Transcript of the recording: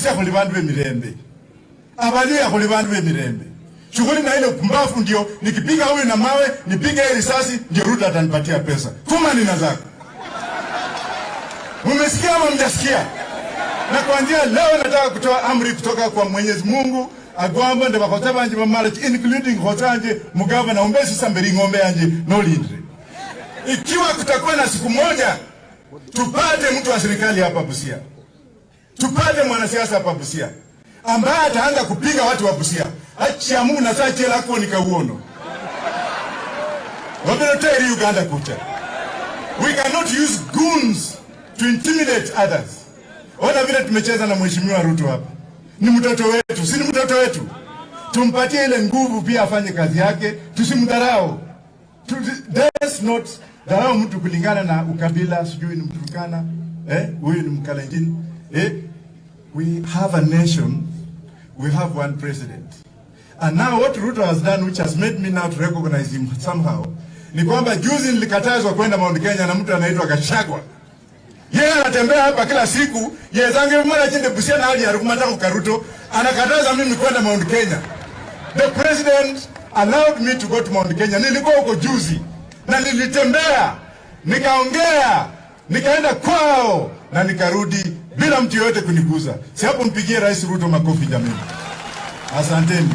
Busia khuli bandu bemirembe, Abaluhya khuli bandu bemirembe. Shughuli na ile pumbafu ndio nikipiga huyu na mawe, nipige hii risasi ndio Ruto atanipatia pesa. Tuma nina zako. Mumesikia ama mjasikia? Na kuanzia leo nataka kutoa amri kutoka kwa Mwenyezi Mungu agwamba nde bakhotsa banje bamala, including khotsa anje mugavana umbesi samberi ng'ombe yanje nolindire. Ikiwa kutakuwa na siku moja tupate mtu wa serikali hapa Busia, tupate mwanasiasa hapa Busia ambaye ataanza kupiga watu wa Busia, achiamu na sachela ko nikauono wabeloteri Uganda kucha. We cannot use goons to intimidate others. Ona vile tumecheza na Mheshimiwa Ruto hapa, ni mtoto wetu, si ni mtoto wetu? Tumpatie ile nguvu pia afanye kazi yake, tusimdharau. Let's not dharau mtu kulingana na ukabila, sijui ni Mturkana, eh, huyu ni Mkalenjin. Eh, we have a nation, we have one president. And now what Ruto has done, which has made me now to recognize him somehow, ni kwamba juzi nilikatazwa kwenda Mount Kenya na mtu anaitwa Gachagua. Yeye anatembea hapa kila siku, yezange mara chinde Busia na hali ya Karuto, anakataza mimi kwenda Mount Kenya. The president allowed me to go to Mount Kenya. Nilikuwa huko juzi na nilitembea, nikaongea, nikaenda kwao na nikarudi bila mtu yoyote kuniguza. Si hapo mpigie Rais Ruto makofi jamani. Asanteni.